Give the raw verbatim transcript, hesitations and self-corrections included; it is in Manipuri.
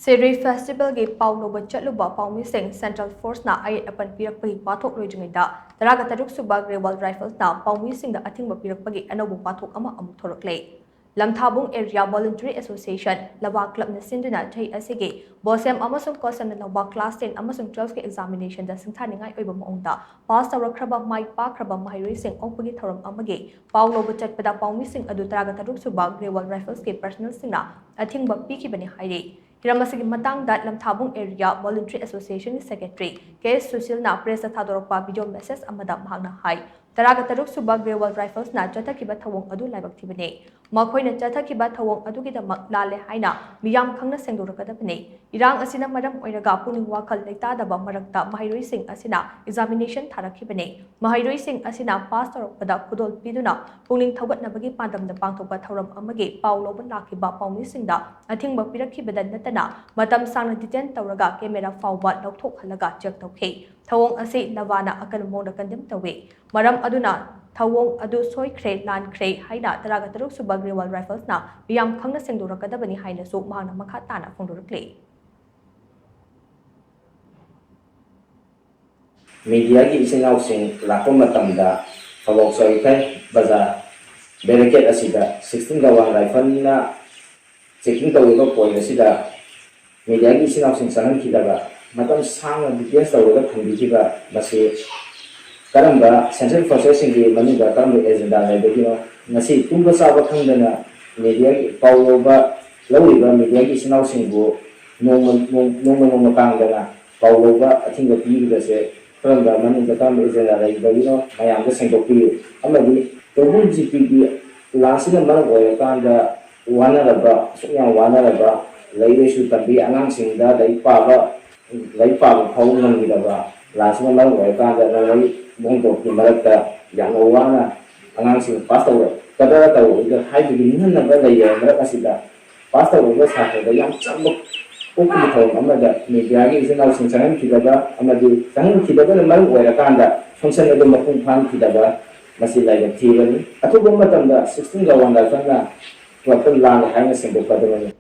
ꯁꯤꯔꯨꯏ ꯐꯦꯁꯇꯤꯚꯦꯜꯒꯤ ꯄꯥꯎ ꯂꯧꯕ ꯆꯠꯂꯨꯕ ꯄꯥꯎꯃꯤꯁꯤꯡ ꯁꯦꯟꯇ꯭ꯔꯦꯜ ꯐꯣꯔꯁꯅ ꯑꯌꯦꯠ ꯑꯄꯟ ꯄꯤꯔꯛꯄꯒꯤ ꯋꯥꯊꯣꯛ ꯂꯣꯏꯗ꯭ꯔꯤꯉꯩꯗ ꯇꯔꯥꯒ ꯇꯔꯨꯛ ꯁꯨꯕ ꯒ꯭ꯔꯦꯋꯥꯜ ꯔꯥꯏꯐꯜꯁꯅ ꯄꯥꯎꯃꯤꯁꯤꯡꯗ ꯑꯊꯤꯡꯕ ꯄꯤꯔꯛꯄꯒꯤ ꯑꯅꯧꯕ ꯋꯥꯊꯣꯛ ꯑꯃ ꯑꯃꯨꯛ ꯊꯣꯔꯛꯂꯦ꯫ ꯂꯝꯊꯥꯕꯨꯡ ꯑꯦꯔꯤꯌꯥ ꯚꯣꯂꯨꯟꯇꯔꯤ ꯑꯦꯁꯣꯁꯤꯌꯦꯁꯟ, ꯂꯕꯥ ꯀ꯭ꯂꯕꯅ ꯁꯤꯟꯗꯨꯅ ꯆꯍꯤ ꯑꯁꯤꯒꯤ ꯕꯣꯁꯦꯝ ꯑꯃꯁꯨꯡ ꯀꯣꯁꯦꯝꯅ ꯂꯧꯕ ꯀ꯭ꯂꯥꯁ ꯇꯦꯟ ꯑꯃꯁꯨꯡ ꯇꯨꯋꯦꯜꯐꯀꯤ ꯑꯦꯛꯖꯥꯃꯤꯅꯦꯁꯟꯗ ꯁꯤꯡꯊꯥꯅꯤꯡꯉꯥꯏ ꯑꯣꯏꯕ ꯃꯑꯣꯡꯗ ꯄꯥꯁ ꯇꯧꯔꯛꯈ꯭ꯔꯕ ꯃꯥꯏ ꯄꯥꯛꯈ꯭ꯔꯕ ꯃꯍꯩꯔꯣꯏꯁꯤꯡ ꯑꯣꯛꯄꯒꯤ ꯊꯧꯔꯝ ꯑꯃꯒꯤ ꯄꯥꯎ ꯂꯧꯕ ꯆꯠꯄꯗ ꯄꯥꯎꯃꯤꯁꯤꯡ ꯑꯗꯨ ꯇꯔꯥꯒ ꯇꯔꯨꯛ ꯁꯨꯕ ꯒ꯭ꯔꯦꯋꯥꯜ ꯔꯥꯏꯐꯜꯁꯀꯤ ꯄꯔꯁꯅꯦꯜꯁꯤꯡꯅ ꯑꯊꯤꯡꯕ ꯄꯤꯈꯤꯕꯅꯤ ꯍꯥꯏꯔꯤ꯫ ꯍꯤꯔꯝ ꯑꯁꯤꯒꯤ ꯃꯇꯥꯡꯗ ꯂꯝꯊꯥꯕꯨꯡ ꯑꯦꯔꯤꯌꯥ ꯚꯣꯂꯨꯟꯇꯔꯤ ꯑꯦꯁꯣꯁꯤꯌꯦꯁꯟꯒꯤ ꯁꯦꯀ꯭ꯔꯦꯇꯔꯤ ꯀꯦ ꯁꯨꯁꯤꯜꯅ ꯄ꯭ꯔꯦꯁꯇ ꯊꯥꯗꯣꯔꯛꯄ ꯚꯤꯗꯤꯑꯣ ꯃꯦꯁꯦꯖ ꯑꯃꯗ ꯃꯍꯥꯛꯅ ꯍꯥꯏ, ꯇꯔꯥꯒ ꯇꯔꯨꯛ ꯁꯨꯕ ꯒ꯭ꯔꯦꯋꯥꯜ ꯔꯥꯏꯐꯜꯁꯅ ꯆꯠꯊꯈꯤꯕ ꯊꯧꯑꯣꯡ ꯑꯗꯨ ꯂꯥꯏꯕꯛ ꯊꯤꯕꯅꯤ꯫ ꯃꯈꯣꯏꯅ ꯆꯠꯊꯈꯤꯕ ꯊꯧꯑꯣꯡ ꯑꯗꯨꯒꯤꯗꯃꯛ ꯂꯥꯜꯂꯦ ꯍꯥꯏꯅ ꯃꯤꯌꯥꯝ ꯈꯪꯅ ꯁꯦꯡꯗꯣꯔꯛꯀꯗꯕꯅꯤ꯫ ꯏꯔꯥꯡ ꯑꯁꯤꯅ ꯃꯔꯝ ꯑꯣꯏꯔꯒ ꯄꯨꯛꯅꯤꯡ ꯋꯥꯈꯜ ꯂꯩꯇꯥꯗꯕ ꯃꯔꯛꯇ ꯃꯍꯩꯔꯣꯏꯁꯤꯡ ꯑꯁꯤꯅ ꯑꯦꯛꯖꯥꯃꯤꯅꯦꯁꯟ ꯊꯥꯔꯛꯈꯤꯕꯅꯤ꯫ ꯃꯍꯩꯔꯣꯏꯁꯤꯡ ꯑꯁꯤꯅ ꯄꯥꯁ ꯇꯧꯔꯛꯄꯗ ꯈꯨꯗꯣꯜ ꯄꯤꯗꯨꯅ ꯄꯨꯛꯅꯤꯡ ꯊꯧꯒꯠꯅꯕꯒꯤ ꯄꯥꯟꯗꯝꯗ ꯄꯥꯡꯊꯣꯛꯄ ꯊꯧꯔꯝ ꯑꯃꯒꯤ ꯄꯥꯎ ꯂꯧꯕ ꯂꯥꯛꯈꯤꯕ ꯄꯥꯎꯃꯤꯁꯤꯡꯗ ꯑꯊꯤꯡꯕ ꯄꯤꯔꯛꯈꯤꯕꯗ ꯅꯠꯇꯅ ꯃꯇꯝ ꯁꯥꯡꯅ ꯗꯤꯇꯦꯟ ꯇꯧꯔꯒ ꯀꯦꯃꯦꯔꯥ ꯐꯥꯎꯕ ꯂꯧꯊꯣꯛꯍꯜꯂꯒ ꯆꯦꯛ ꯇꯧꯈꯤ꯫ ꯊꯧꯑꯣꯡ ꯑꯁꯤ ꯂꯕꯥꯅ ꯑꯀꯟꯕ ꯃꯑꯣꯡꯗ ꯀꯟꯗꯦꯝ ꯇꯧꯏ꯫ ꯃꯔꯝ ꯑꯗꯨꯅ ꯊꯧꯑꯣꯡ ꯑꯗꯨ ꯁꯣꯏꯈ꯭ꯔꯦ, ꯂꯥꯟꯈ꯭ꯔꯦ ꯍꯥꯏꯅ ꯇꯔꯥꯒ ꯇꯔꯨꯛ ꯁꯨꯕ ꯒ꯭ꯔꯦꯋꯥꯜ ꯔꯥꯏꯐꯜꯁꯅ ꯃꯤꯌꯥꯝ ꯈꯪꯅ ꯁꯦꯡꯗꯣꯔꯛꯀꯗꯕꯅꯤ ꯍꯥꯏꯅꯁꯨ ꯃꯍꯥꯛꯅ ꯃꯈꯥ ꯇꯥꯅ ꯐꯣꯡꯗꯣꯔꯛꯂꯤ꯫ ꯃꯤꯗꯤꯌꯥꯒꯤ ꯏꯆꯤꯟ ꯏꯅꯥꯎꯁꯤꯡ ꯂꯥꯛꯄ ꯃꯇꯝꯗ ꯊꯧꯕꯥꯜ ꯆꯧꯔꯤꯈꯥꯏ ꯕꯖꯥꯔ ꯕꯦꯔꯤꯀꯦꯠ ꯑꯁꯤꯗ ꯁꯤꯛꯁꯇꯤꯟ ꯒꯋꯥꯟ ꯔꯥꯏꯐꯜꯅ ꯆꯦꯀꯤꯡ ꯇꯧꯔꯤꯕ ꯄꯣꯏꯟꯠ ꯑꯁꯤꯗ ꯃꯤꯗꯤꯌꯥꯒꯤ ꯏꯆꯤꯟ ꯏꯅꯥꯎꯁꯤꯡ ꯆꯪꯍꯟꯈꯤꯗꯕ, ꯃꯇꯝ ꯁꯥꯡꯅ ꯗꯤꯇꯦꯟꯁ ꯇꯧꯔꯒ ꯊꯝꯕꯤꯈꯤꯕ, ꯃꯁꯤ ꯀꯔꯝꯕ ꯁꯦꯟꯇ꯭ꯔꯦꯜ ꯐꯣꯔꯁꯦꯁꯁꯤꯡꯒꯤ ꯃꯅꯨꯡꯗ ꯀꯔꯝꯕ ꯑꯦꯖꯦꯟꯗꯥ ꯂꯩꯕꯒꯤꯅꯣ? ꯉꯁꯤ ꯇꯨꯝꯕ ꯆꯥꯕ ꯈꯪꯗꯅ ꯃꯤꯗꯤꯌꯥꯒꯤ ꯄꯥꯎ ꯂꯧꯕ, ꯂꯧꯔꯤꯕ ꯃꯤꯗꯤꯌꯥꯒꯤ ꯏꯆꯤꯟ ꯏꯅꯥꯎꯁꯤꯡꯕꯨ ꯅꯣꯡꯃ, ꯅꯣꯡ-, ꯅꯣꯡꯃ, ꯅꯣꯡꯃ ꯀꯥꯡꯗꯅ ꯄꯥꯎ ꯂꯧꯕ ꯑꯊꯤꯡꯕ ꯄꯤꯔꯤꯕꯁꯦ ꯀꯔꯝꯕ ꯃꯅꯨꯡꯗ ꯀꯔꯝꯕ ꯑꯦꯖꯦꯟꯗꯥ ꯂꯩꯕꯒꯤꯅꯣ ꯃꯌꯥꯝꯗ ꯁꯦꯡꯗꯣꯛꯄꯤꯌꯨ꯫ ꯑꯃꯗꯤ ꯇꯣꯝꯕꯨꯜ ꯖꯤꯄꯤꯒꯤ ꯂꯥꯟꯁꯤꯅ ꯃꯔꯝ ꯑꯣꯏꯔꯀꯥꯟꯗ ꯋꯥꯅꯔꯕ, ꯑꯁꯨꯛ ꯌꯥꯝ ꯋꯥꯅꯔꯕ ꯂꯥꯏꯔꯤꯛ ꯂꯥꯏꯁꯨ ꯇꯝꯕꯤ ꯑꯉꯥꯡꯁꯤꯡꯗ ꯂꯥꯏꯔꯤꯛ ꯄꯥꯕ, ꯂꯥꯏꯔꯤꯛ ꯄꯥꯕ ꯐꯥꯎ ꯉꯝꯈꯤꯗꯕ ꯂꯥꯟꯁꯤꯅ ꯃꯔꯝ ꯑꯣꯏꯔꯀꯥꯟꯗ ꯅꯣꯡꯃꯩ ꯕꯣꯝ ꯇꯣꯞꯀꯤ ꯃꯔꯛꯇ ꯌꯥꯝꯅ ꯋꯥꯅ ꯑꯉꯥꯡꯁꯤꯡ ꯄꯥꯁ ꯇꯧꯔꯛꯀꯗ꯭ꯔꯥ ꯇꯧꯔꯛꯑꯣꯏꯗ꯭ꯔꯥ ꯍꯥꯏꯕꯒꯤ ꯅꯤꯡꯍꯟꯅꯕ ꯂꯩꯔꯕ ꯃꯔꯛ ꯑꯁꯤꯗ ꯄꯥꯁ ꯇꯧꯔꯕ ꯁꯥꯇ꯭ꯔꯗ ꯌꯥꯝ ꯆꯝꯕ ꯄꯣꯛꯄꯒꯤ ꯊꯧꯔꯝ ꯑꯃꯗ ꯃꯤꯗꯤꯌꯥꯒꯤ ꯏꯆꯤꯟ ꯏꯅꯥꯎꯁꯤꯡ ꯆꯪꯍꯟꯈꯤꯗꯕ ꯑꯃꯗꯤ ꯆꯪꯍꯟꯈꯤꯗꯕꯅ ꯃꯔꯝ ꯑꯣꯏꯔꯀꯥꯟꯗ ꯐꯪꯁꯟ ꯑꯗꯨ ꯃꯄꯨꯡ ꯐꯥꯍꯟꯈꯤꯗꯕ ꯃꯁꯤ ꯂꯥꯏꯕꯛ ꯊꯤꯕꯅꯤ꯫ ꯑꯊꯨꯕ ꯃꯇꯝꯗ ꯁꯤꯛꯁꯇꯤꯟ ꯒꯋꯥꯟ ꯔꯥꯏꯐꯜꯅ ꯀ꯭ꯂꯕꯇ ꯂꯥꯜꯂꯦ ꯍꯥꯏꯅ ꯁꯦꯡꯗꯣꯛꯀꯗꯕꯅꯤ꯫